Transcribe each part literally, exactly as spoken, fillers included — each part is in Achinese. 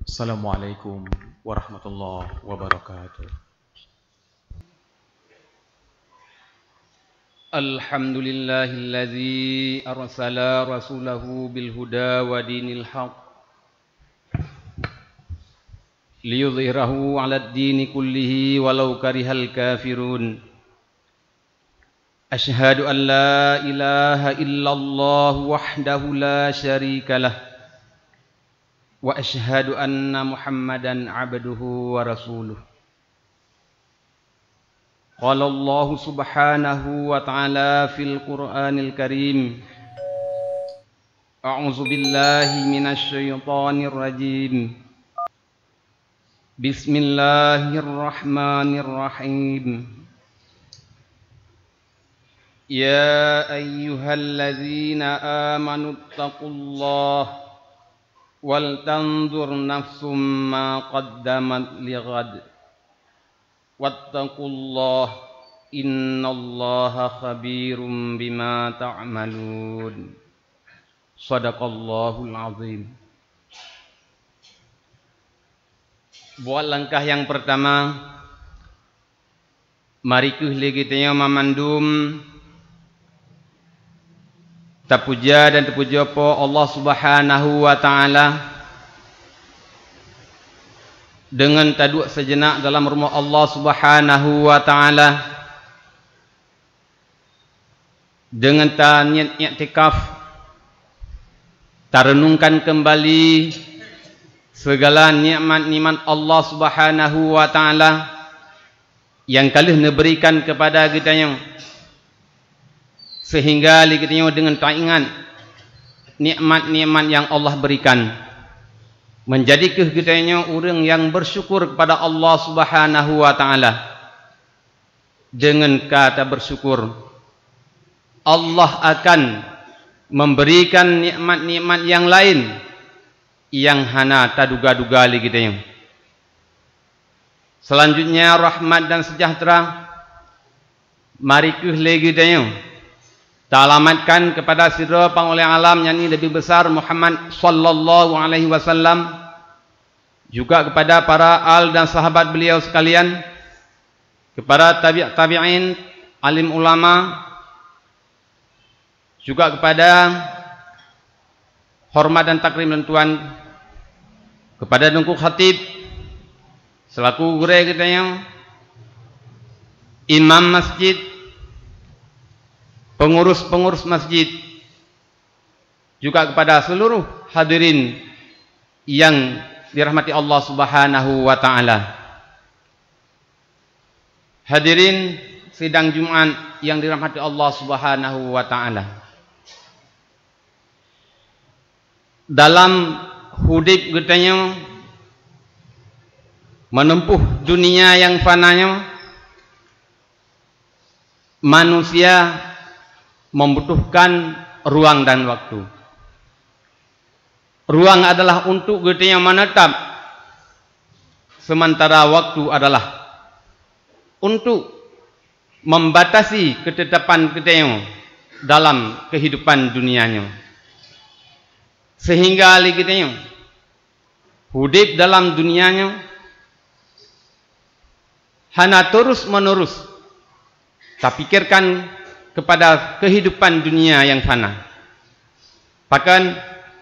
Assalamualaikum warahmatullahi wabarakatuh. Alhamdulillahilladzi arsala rasulahu bil huda wa dinil haq liyudhhirahu 'alad dini kullihi walau karihal kafirun. Asyhadu an la ilaha illallah wahdahu la syarika lah. Wa asyhadu anna Muhammadan abduhu wa rasuluh. Qala Allahu subhanahu wa ta'ala fil Qur'anil Karim. A'udzu billahi minasy syaithanir rajim. Bismillahirrahmanirrahim. Ya ayyuhalladzina amanu taqullaha wal tanzur nafsum ma qaddamat lighad. Wattaqullaha innallaha khabirum bima ta'malun. Shadaqallahul azim. Buat langkah nyang peurtama, mari kheueh lé geutanyoe mamandum tapuja dan teupujoe Po Allah Subhanahu wa Ta'ala deungon taduek seujenak dalam rumoh Allah Subhanahu wa Ta'ala. Deungon taniet iktikaf, tareunungkan keumbali sigala nikmat-nikmat Allah Subhanahu wa Ta'ala nyang ka lheueh neubeurikan keupada geutanyoe, seuhingga lé geutanyoe deungon taingat nikmat-nikmat nyang Allah beurikan, meunjadi kheueh geutanyoe ureuëng nyang beusyukur keupada Allah Subhanahu wa Ta'ala. Deungon ka tabeusyukur, Allah akan memberikan nikmat-nikmat nyang laén nyang hana taduga-duga lé geutanyoe. Seulanjutnya, rahmat dan seujahteura mari kheueh lé geutanyoe taalamatkan keupada sidroe panghulée alam, yakni Nabi Besar Muhammad sallallahu alaihi wasallam, juga keupada para al dan sahabat beliau sekalian, keupada tabi' tabi'in, alim ulama, juga keupada hormat dan takrim lôn tuan, keupada Teungku Khatib selaku gurée geutanyoe, imam masjid, pengurus-pengurus masjid, juga keupada seluruh hadirin nyang dirahmati Allah Subhanahu wa Ta'ala. Hadirin sidang Jumat nyang dirahmati Allah Subhanahu wa Ta'ala. Dalam udeb geutanyoe meuneumpôh dunia nyang fana nyoe, manusia membutuhkan ruang dan waktu. Ruang adalah untuk geutanyoe menetap, sementara waktu adalah untuk membatasi ketetapan geutanyoe dalam kehidupan dunia nyoe. Sehingga lé geutanyoe udeb dalam dunia nyoe hana terus-menerus tapikirkan kepada kehidupan dunia nyang fana. Pakon?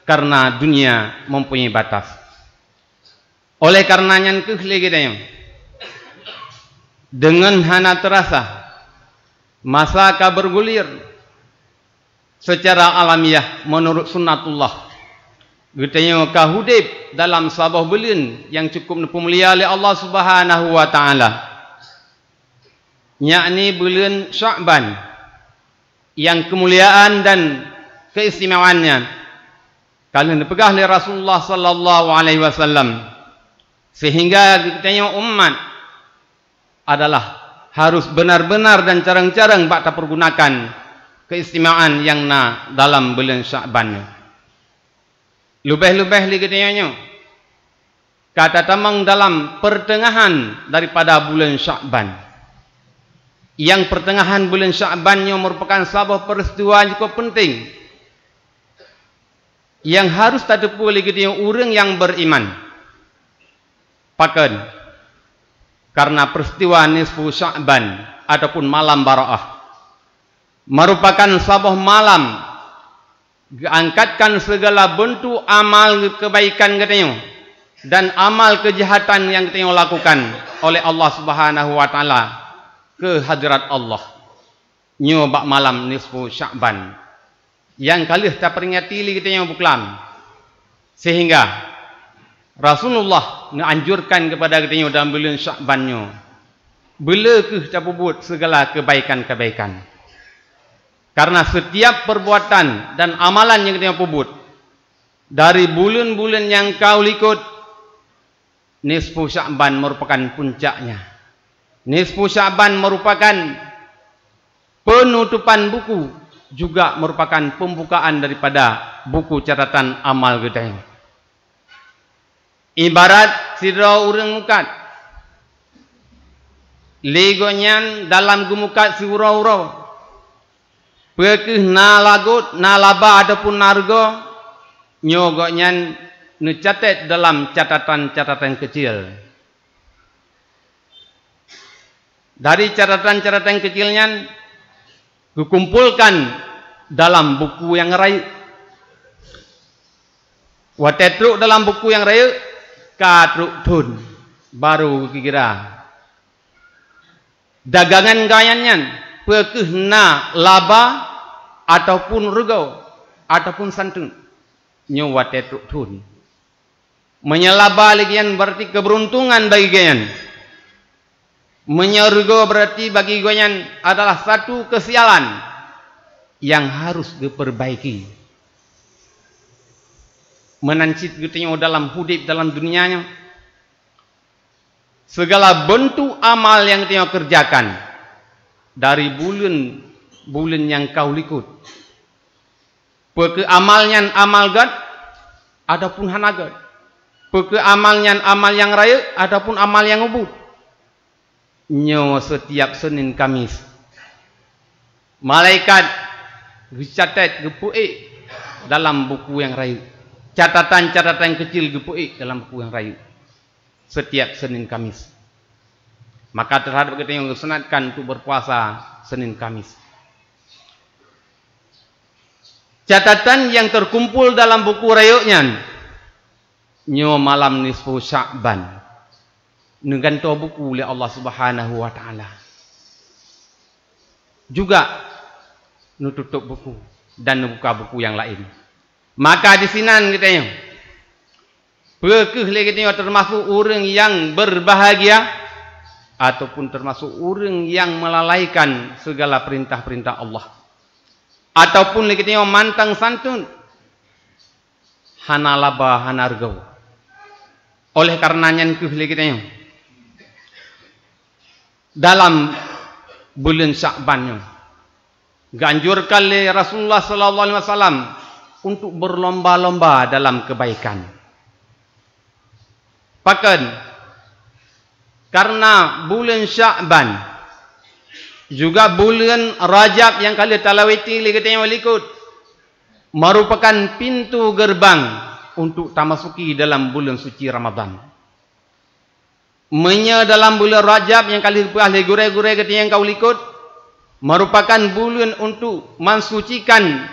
Karena dunia mempunyai batas. Oleh karena nyan kheueh lé geutanyoe, deungon hana teurasa, masa ka bergulir, secara alamiah meunurot sunnatullah, geutanyoe ka udeb dalam saboh buleuen nyang cukup neupeumulia lé Allah Subhanahu wa Ta'ala, yakni buleuen Sya'ban, nyang keumuliaan dan keuistimewaannya ka lheueh neupeugah lé Rasulullah sallallahu alaihi wasallam, sehingga geutanyoe umat adalah harus beunar-beunar dan carông-carông bak tapeurgunakan keistimewaan nyang na dalam buleuen Sya'ban nyoe. Leubeh-leubeh lé geutanyoe nyoe ka tatamong dalam peuteungahan daripada buleuen Sya'ban. Nyang peuteungahan buleuen Sya'ban nyoe meurupakan saboh peuristiwa nyang cukup peunteng nyang harus tateupeue lé geutanyoe ureuëng nyang beuiman. Pakon? Karena peristiwa nisfu Sya'ban ataupun malam Baraah merupakan saboh malam geuangkatkan segala bentuk amal kebaikan geutanyoe dan amal kejahatan nyang geutanyoe lakukan oleh Allah Subhanahu wa Taala keu hadrat Allah. Nyoe bak malam nisfu Sya'ban nyang ka lheueh taperingati lé geutanyoe buklam, sehingga Rasulullah neuanjurkan keupada geutanyoe dalam buleuen Sya'ban nyoe, beuleu kheueh tapeubuet segala kebaikan-kebaikan. Karena setiap perbuatan dan amalan nyang geutanyoe peubuet dari buleuen-buleuen nyang ka u likot, nisfu Sya'ban merupakan puncaknya. Nisfu Sya'ban merupakan penutupan buku, juga merupakan pembukaan daripada buku catatan amal geutanyoe. Ibarat sidroe ureuëng mukat, lé gobnyan dalam geumukat siuroe-uroe, peu kheueh na lagot, na laba ataupun na reugoe, nyoe gobnyan neucatet dalam catatan-catatan keucil. Dari catatan-catatan keucil nyan geukumpolkan dalam buku nyang rayeuk. Watée trok dalam buku nyang rayeuk, ka trok thon, barô geukira dagangan gobnyan nyan, peu kheueh na laba ataupun reugoe ataupun santeuet. Nyoe watée trok thon. Meunyoe laba lagée nyan, berarti keberuntungan bagi gobnyan. Meunyoe reugoe, berarti bagi gobnyan adalah satu kesialan yang harus geupeurbaiki. Meunan cit geutanyoe dalam udeb dalam dunia nyoe, segala bentuk amal nyang geutanyoe keureujakan dari buleuen-buleuen nyang ka u likot, peu kheueh amal nyan amal gét ataupun hana gét, peu kheueh amal nyan amal nyang rayeuk ataupun amal nyang ubit, nyoe setiap Senin Kamis malaikat geucatet, geupeuék dalam buku nyang rayeuk. Catatan-catatan keucil geupeuék dalam buku nyang rayeuk setiap Senin Kamis. Maka terhadap geutanyoe geusunatkan untuk berpuasa Senin Kamis. Catatan nyang terkumpul dalam buku rayeuk nyan, nyoe malam nisfu Sya'ban neugantoe buku lé Allah Subhanahu wa Taala. Juga neututôp buku dan neubuka buku nyang laén. Maka disinan geutanyoe, peu kheueh lé geutanyoe termasuk ureuëng nyang berbahagia ataupun termasuk ureuëng nyang melalaikan segala perintah-perintah Allah, ataupun lé geutanyoe mantong santeuet, hana laba, hana reugoe. Oleh karena nyan kheueh lé geutanyoe dalam buleuen Sya'ban nyoe geuanjurkan lé Rasulullah sallallahu alaihi wasallam untuk berlomba-lomba dalam kebaikan. Pakon? Karena buleuen Sya'ban juga buleuen Rajab nyang ka lheueh talaweti lé geutanyoe likot merupakan pintu gerbang untuk tamasuki dalam buleuen suci Ramadan. Meunyoe dalam buleuen Rajab nyang ka lheueh geupeugah lé gurée-gurée geutanyoe nyang ka u likot merupakan buleuen untuk mensucikan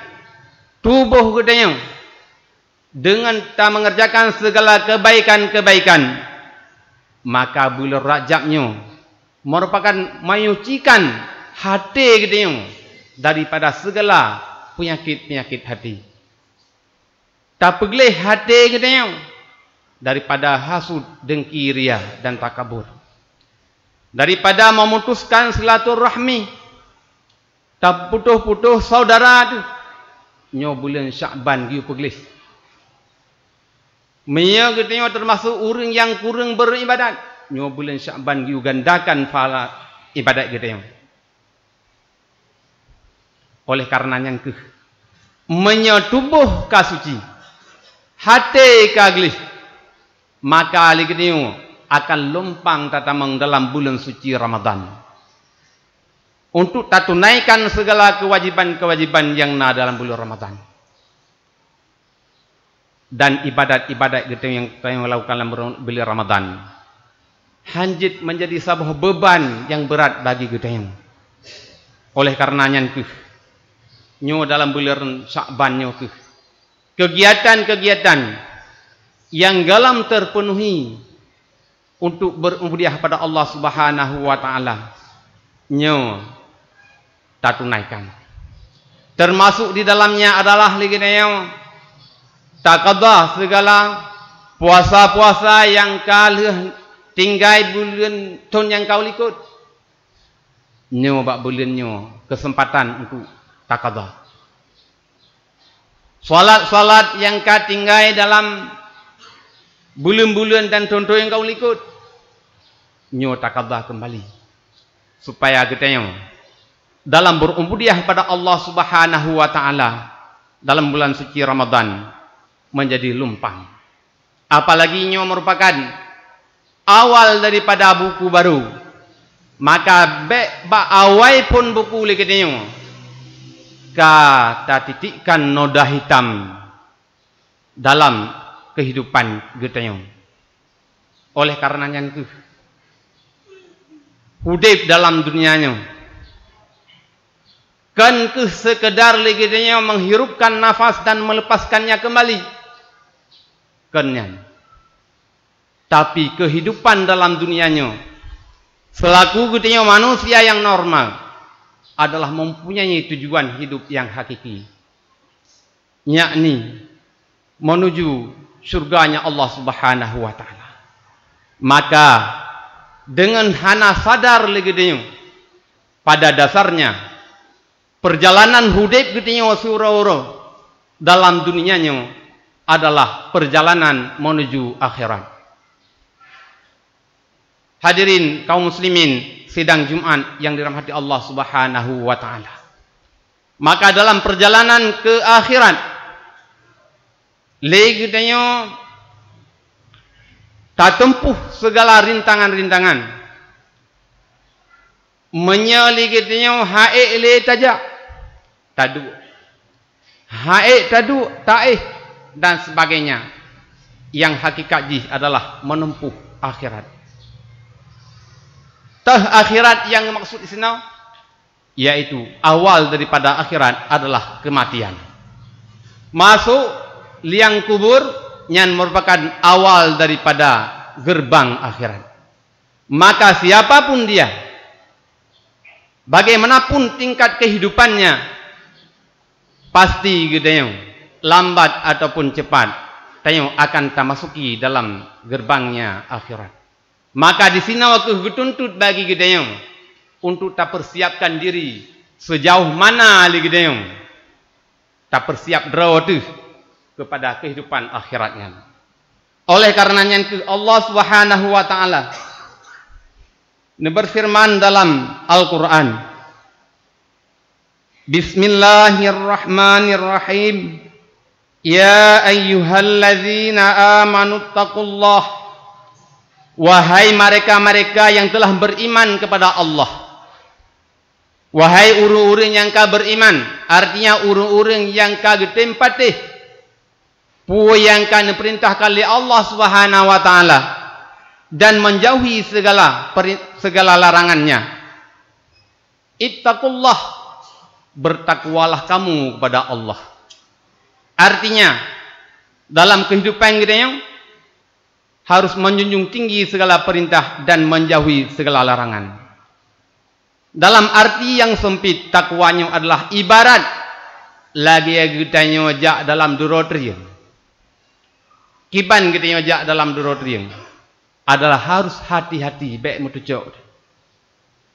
tuboh geutanyoe deungon tameungeurjakan segala kebaikan-kebaikan, maka buleuen Rajab nyoe merupakan menyucikan até geutanyoe daripada segala peunyakét-peunyakét até. Tapeugleh até geutanyoe daripada hasut, dengki, ria, dan takabur, daripada memutuskan silaturahmi, taputôh-putôh saudara teuh. Nyoe buleuen Sya'ban geuyue peugleh. Meunyoe geutanyoe teumasok ureuëng nyang kureueng beuribadat, nyoe buleuen Sya'ban geuyue gandakan pahala ibadat geutanyoe. Oleh karena nyan kheueh, meunyoe tuboh ka suci, até ka gleh, maka lé geutanyoe akan lumpang tatamong dalam buleuen suci Ramadhan untuk tatunaikan segala kewajiban-kewajiban nyang na dalam buleuen Ramadhan dan ibadat-ibadat geutanyoe nyang tanyoe lakukan lam buleuen Ramadhan. hanjeuet menjadi saboh beban nyang brat bagi geutanyoe. Oleh karena nyan kheueh, nyoe dalam buleuen Sya'ban nyoe kheueh, kegiatan-kegiatan nyang galam terpenuhi untuk berubudiyah pada Allah Subhanahu wa Ta'ala, nyoe tatunaikan. Termasuk di dalamnya adalah lagée nyoe, takada segala puasa-puasa nyang ka lheueh tinggai buleuen thon nyang ka likot. Nyoe bak buleuen nyoe keuseumpatan untuk takada. Salat-salat nyang ka tinggai dalam buleuen-buleuen dan thon-thon nyang ka likot, nyoe takada keumbali, supaya geutanyoe dalam berubudiyah pada Allah Subhanahu wa Ta'ala dalam bulan suci Ramadan menjadi lumpang. Apalagi nyoe merupakan awal daripada buku baru, maka bék bak awai phon buku lé geutanyoe ka tatitikkan noda hitam dalam kehidupan geutanyoe. Oleh karena nyan kheueh, udeb dalam dunia nyoe kon kheueh sekedar lé geutanyoe menghirupkan nafas dan melepaskannya kembali. Kon nyan. Tapi kehidupan dalam dunia nyoe, selaku geutanyoe manusia yang normal, adalah mempunyai tujuan hidup yang hakiki, yakni menuju syurganya Allah Subhanahu wa Ta'ala. Maka, dengan hana sadar lé geutanyoe, pada dasarnya, perjalanan udeb geutanyoe siuroe-uroe dalam dunia nyoe adalah perjalanan menuju akhirat. Hadirin kaum muslimin sidang Jumat yang dirahmati Allah Subhanahu wa Ta'ala. Maka dalam perjalanan ke akhirat, lé geutanyoe tatempuh segala rintangan-rintangan. Meunyoe lé geutanyoe ha'ék lé tajak, taduek. Ha'ék taduek, taéh, dan sebagainya. Yang hakikat jih adalah menempuh akhirat. Teuh akhirat nyang maksud disinoe, yaitu awal daripada akhirat adalah kematian. Masuk liang kubur nyan merupakan awal daripada gerbang akhirat. Maka siapapun dia, bagaimanapun tingkat kehidupannya, pasti geutanyoe, lambat ataupun cepat, tanyoe akan tamasuki dalam gerbangnya akhirat. Maka disinoe kheueh geutuntut bagi geutanyoe untuk tapersiapkan diri sejauh mana lé geutanyoe tapersiap droe teuh kepada kehidupan akhirat nyan. Oleh karena nyan kheueh Allah Subhanahu wa Ta'ala neubeufeureuman dalam Al-Qur'an, "Bismillahirrahmanirrahim. Ya ayyuhallazina amanuttaqullah." Wahai mereka-mereka yang telah beriman kepada Allah. Wahai ureuëng-ureuëng nyang ka beriman, artinya ureuëng-ureuëng nyang ka geutem patéh peue nyang ka neupeurintahkan lé Allah Subhanahu wa Ta'ala dan menjauhi segala peri-, segala larangannya. Ittaqullah, bertakwalah kamu kepada Allah. Artinya, dalam kehidupan geutanyoe, harus menjunjung tinggi segala perintah dan menjauhi segala larangan. Dalam arti yang sempit, takwa nyoe adalah ibarat lagée geutanyoe jak dalam duroe trieng. Kiban geutanyoe jak dalam duroe trieng adalah harus hati-hati, bék meutucok.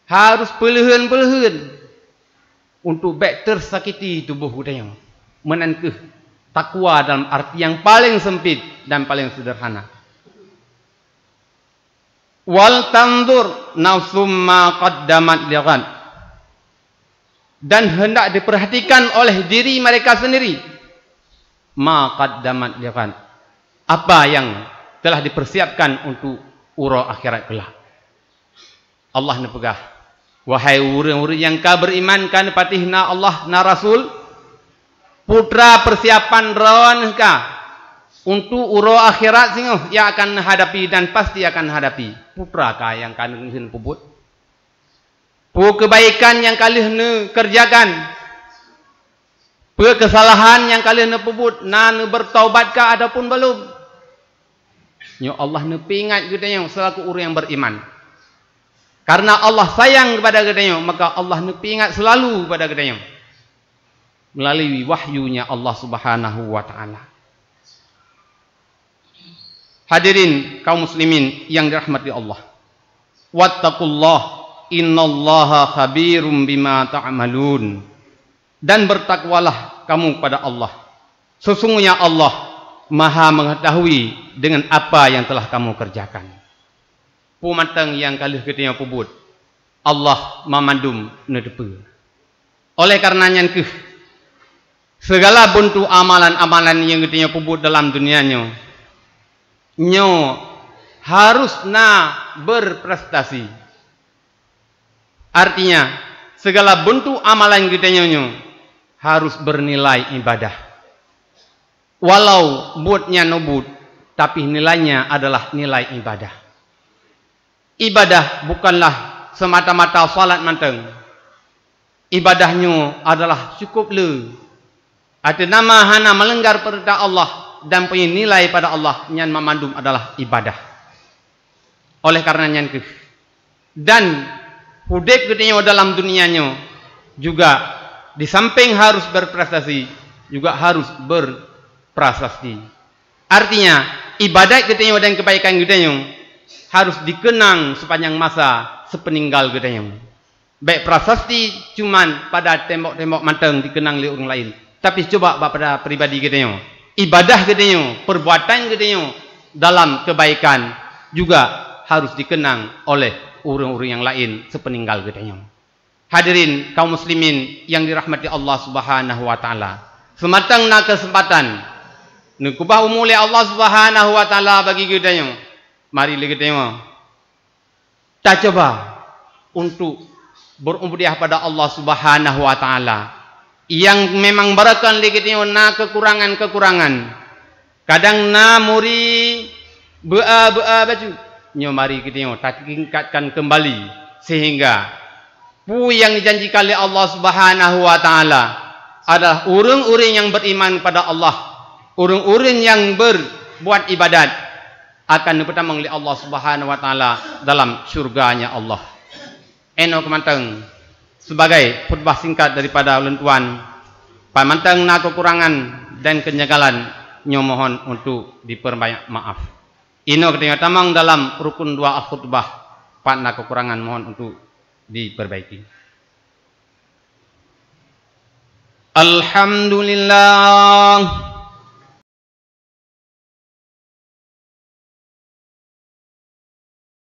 Harus peuleuheun-peuleuheun untuk bék tersakiti tuboh geutanyoe. Meunan kheueh takwa dalam arti yang paling sempit dan paling sederhana. "Wal tanzur nafsum ma qaddamat lighad." Dan hendak diperhatikan oleh diri mereka sendiri, ma qaddamat lighad, apa yang telah dipersiapkan untuk uroe akhirat kelak. Allah neupeugah, "Wahai ureuëng-ureuëng nyang ka beriman, ka neupatéh na Allah, na Rasul, putra persiapan droeneuh ka Untuk uroe akhirat singoh ia akan hadapi dan pasti akan hadapi. Putra ka nyang ka neuheueun peubuet? Peue keubaikan nyang ka lheueh neukeureujakan? Peue keusalahan nyang ka lheueh neupeubuet, na neubeurtaubat kah ataupun balum? Nyoe Allah neupeuingat geutanyoe seulaku ureuëng nyang beriman. Karena Allah sayang kepada geutanyoe, maka Allah neupeuingat selalu kepada geutanyoe melalui wahyu-Nya Allah Subhanahu wa Ta'ala. Hadirin kaum muslimin yang dirahmati Allah. Wattaqullah, innallaha khabirum bima ta'malun. Dan bertakwalah kamu kepada Allah. Sesungguhnya Allah Maha Mengetahui dengan apa yang telah kamu kerjakan. Peue mantong nyang ka lheueh geutanyoe peubuet, Allah mamandum neuteupeue. Oleh karena nyan kheueh, segala bentuk amalan-amalan nyang geutanyoe peubuet dalam dunia nyoe, nyoe harus na berprestasi. Artinya, segala bentuk amalan geutanyoe nyoe harus bernilai ibadah. Walau buet nyan buet, tapi nilainya adalah nilai ibadah. Ibadah bukanlah semata-mata salat mantong. Ibadah nyoe adalah cukup le. Ateueh nama hana meulanggar peurintah Allah dan peue nilai pada Allah, nyan mamandum adalah ibadah. Oleh karena nyan kheueh, dan udeb geutanyoe dalam dunia nyoe juga di samping harus berprestasi, juga harus berprasasti. Artinya, ibadat geutanyoe dan kebaikan geutanyoe harus dikenang sepanjang masa sepeninggal geutanyoe. Bék prasasti cuman pada tembok-tembok mantong dikenang lé ureuëng laén, tapi cuba bak pada pribadi geutanyoe. Ibadah geutanyoe, perbuatan geutanyoe dalam kebaikan juga harus dikenang oleh ureuëng-ureuëng nyang laén sepeninggal geutanyoe. Hadirin kaum muslimin yang dirahmati Allah Subhanahu wa Ta'ala, seumatang na keuseumpatan neukeubah umu lé Allah Subhanahu wa Ta'ala bagi geutanyoe, mari lé geutanyoe tacuba untuk berubudiah pada Allah Subhanahu wa Ta'ala. Nyang memang barokon lé geutanyoe na keukurangan-keukurangan. Kadang na muri beu-a-beu-a bacut. Nyoe mari geutanyoe tatingkatkan keumbali, sehingga peue nyang dijanjikan lé Allah Subhanahu wa Ta'ala adalah ureuëng-ureuëng nyang beriman kepada Allah, ureuëng-ureuëng nyang berbuat ibadat, akan neupeutamong lé Allah Subhanahu wa Ta'ala dalam syurga-Nya Allah. Inoe keumantong, sebagai khutbah singkat daripada ulôn tuan, pat mantong na keukurangan dan keunjanggalan, nyoe mohon untuk dipeurbanyak maaf. Inoe geutanyoe tamong dalam rukun dua al-khutbah, pat na keukurangan mohon untuk diperbaiki. Alhamdulillah.